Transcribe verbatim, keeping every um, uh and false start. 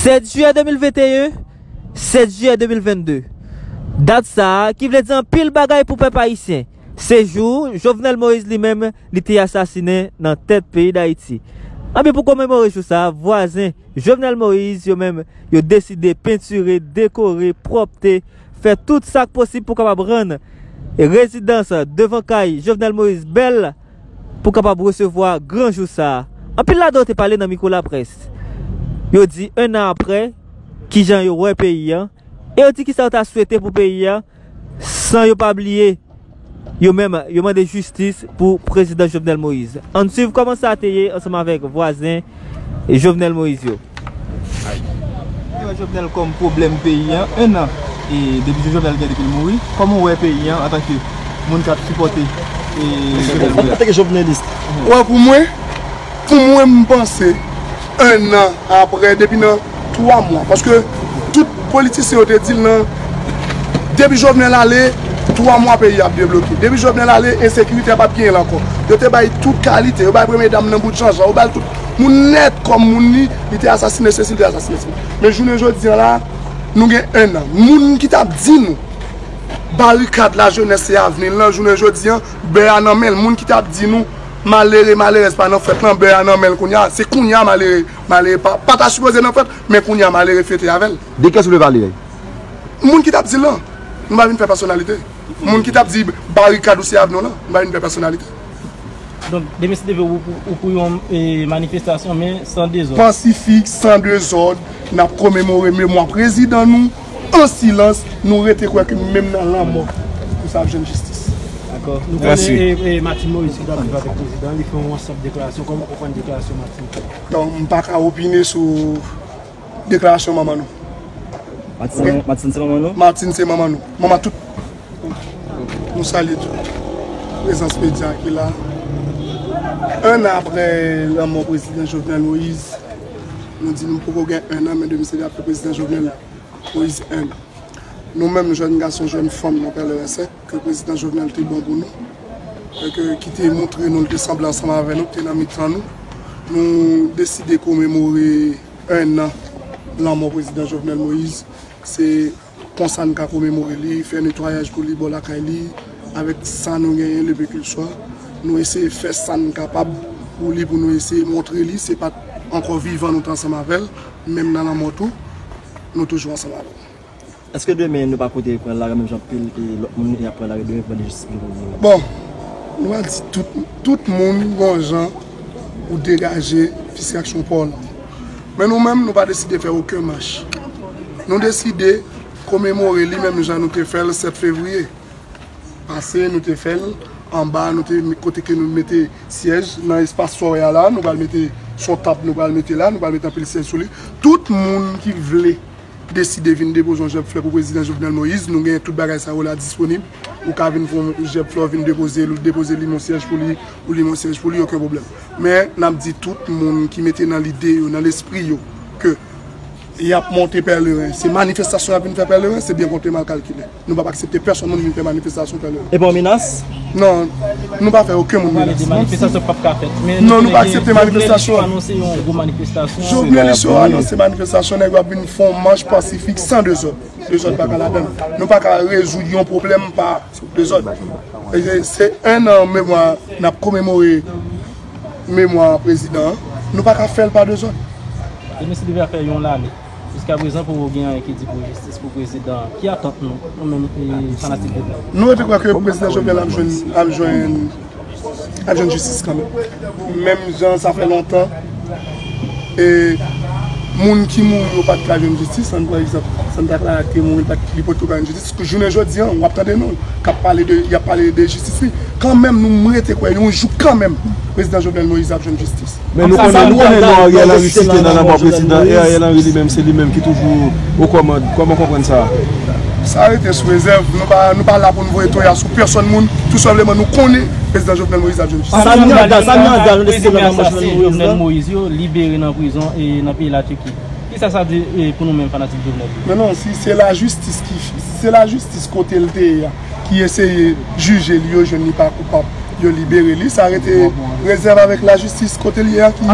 Sèt jiyè de mil venteyen, sèt jiyè de mil vennde. Dat sa a, ki vle di anpil bagay pou pèp ayisyen. Se jou Jovenel Moïse li menm, li te asasinen nan tèt peyi Dayiti. Anben, pou komemore jou sa a, vwazen Jovenel Moïse yo menm, yo deside pentire, dekore, pwòpte, fè tout sa k posib pou kapab rann rezidans devan kay Jovenel Moïse bèl, pou kapab resevwa gran jou sa a. Anpil ladan yo te pale nan mikwo laprès. Yo di en an aprè, kijan yo wè peyi a, e yo di kisa yo ta swete pou peyi a, san yo pa bliye, yo menm, yo mande jistis pou prezidan Jovenel Moïse. Ann swiv kòman sa te ye ansanm avèk vwazen Jovenel Moïse yo. Yo wè Jovenel kòm pwoblèm peyi a, en an, e depi Jovenel gen depi l mouri, kòman w wè peyi a antanke moun k ap sipòte, e, Jovenel Moïse? Antanke jovenelis. Wè, pou mwen, pou mwen, m panse, en an aprè, depi nan twa mwa, paske tout politisyen yo te di l nan, depi Jovenel ale, twa mwa peyi a ap debloke. Depi Jovenel ale, ensekirite a p ap genyen l ankò. Yo te bay tout kalite, yo bay premye dam nan bout janjan, yo bay l tout moun nèt kòm moun li, li te asasinen sesi, li te asasinen sesi. Men jounen jodi a la, nou gen en an. Moun ki t ap di nou, barikad lajenès se avni l lan, jounen jodi a, bè a nan men l. Moun ki t ap di nou, malere, malerèz pa nan fèt lan, bè a nan men l kounye a. Se kounye a malere, malere pa, pa ta sipoze nan fèt, men kounye a malere fete avè l. De kiyès ou vle pale? Moun ki t ap di l lan, nou pa vin fè pèsonalite. Moun ki t ap di barikad ou se avni w lan, nou pa vin fè pèsonalite. Donk, demen si Dye vle, ou, ou, ou pou yon, e, manifestasyon, men san dezòd. Pasifik, san dezòd, n ap komemore memwa prezidan nou, an silans, nou rete kwè ke menm nan lanmò, nou sa ap jwenn jistis. Dakò. Nou konnen, e, e, Martine Moïse ki t ap viv avèk prezidan, li fè yon ansanm deklarasyon. Kòman w konprann deklarasyon Martine? Donk, m pa ka opine sou deklarasyon manman nou. Matin, Matin se manman nou? Matin se manman nou. Manman tout. Nou salye tout prezans medya ki la. En an aprè lanmò prezidan Jovenel Moïse, nou di nou poko gen en an, men depi se apre prezidan Jovenel Moïse en an. Nou menm, jèn gason, jèn fanm nan Pèlerensen, ke prezidan Jovenel te bon pou nou, e ke, ki te montre nou, l te sanble ansanm avè nou, ki te nan mitan nou, nou deside komemore en an lanmò prezidan Jovenel Moïse. Se konsa n ka komemore li, fè netwayaj pou li bò lakay li, avèk sa nou genyen, le peu qu'il soit. Nou eseye fè sa n kapab pou li, pou nou eseye montre li, se pa t ankò vivan nou t ansanm avè l, menm nan lanmò tou, nou toujou ansanm avè l. Èske demen nou pa kote pran lari menm jan pil e lòt moun y ap pran lari demen pou mande jistis pou Jovenel? Bon, nou pral di tout, tout moun gon jan pou degaje fisk aksyon pa w lan. Men nou menm, nou pa deside fè okenn mach. Nou deside komemore li menm jan nou te fè l sèt fevriye pase, nou te fè l anba, nou te, kote ke nou mete syèj nan espas sware a la, nou pral mete, se yon tab nou pral mete la, nou pral mete anpil syèj sou li. Tout moun ki vle deside vin depoze yon jèb flè pou prezidan Jovenel Moïse, nou gen tout bagay sa yo la disponib. Ou ka vin fè yon jèb flè, vin depoze l, ou depoze li nan syèj pou li, ou li nan syèj pou li, okenn pwoblèm. Men, n ap di tout moun ki mete nan lide yo, nan lespri yo, ke y ap monte Pèleren, se manifestasyon y ap vin fè Pèleren, se byen konte mal kalkile. Nou p ap aksepte pèsonn moun vin fè manifestasyon Pèleren. E pa yon menas? Non, nou pa fè okenn moun menas. Manifestasyon p ap ka fèt. Non, nou pa aksepte manifestasyon. Jovenelis yo anonse yon gwo manifestasyon. Jovenelis yo anonse manifestasyon, nèg yo ap vin fè yon mach pasifik san dezòd. Dezòd pa ka ladan l. Nou pa ka rezoud yon pwoblèm pa dezòd. E se, se en an memwa, n ap komemore memwa prezidan an. Nou pa ka fè l pa dezòd. E nou se devya fè yon lane. Jiskaprezan poko gen anyen ki di pou jistis pou prezidan an. Ki atant nou, nou menm, e, fanatik Jovenel? Nou rete kwè ke prezidan Jovenel ap jwenn, ap jwenn, ap jwenn jistis kanmenm. Menm jan sa fè lontan, e, moun ki mouri yo pa t ka jwenn jistis, ann pran egzanp, Santa Clara ki te mouri, li pa t, li potko ka jwenn jistis. Jounen jodi a, w ap tande non l k ap pale de, y ap pale de jistis li. Kanmenm, nou, m rete kwè yon jou kanmenm, prezidan Jovenel Moïse ap jwenn jistis. Men nou konnen, nou konnen non Ariel Henry site nan lanmò prezidan, e Ariel Henry li menm, se li menm ki toujou o kòmand. Kòman w konprann sa? Sa rete sou rezèv. Nou pa, nou pa la pou n voye toya sou pèsonn moun. Tou senpleman, nou konnen prezidan Jovenel Moïse ap jwenn jistis. Sa nou gade, sa nou gade, nou deside nan lanmò Jovenel Moïse la. Jovenel Moïse yo libere nan prizon e nan peyi Latiki. Kisa sa di, e, pou nou menm fanatik Jovenel yo? Men non, si se lajistis ki, si se lajistis kote l te ye a, ki eseye jije li, yo jwenn li pa koupab, yo libere li, sa rete rezèv avèk lajistis kote l ye a ki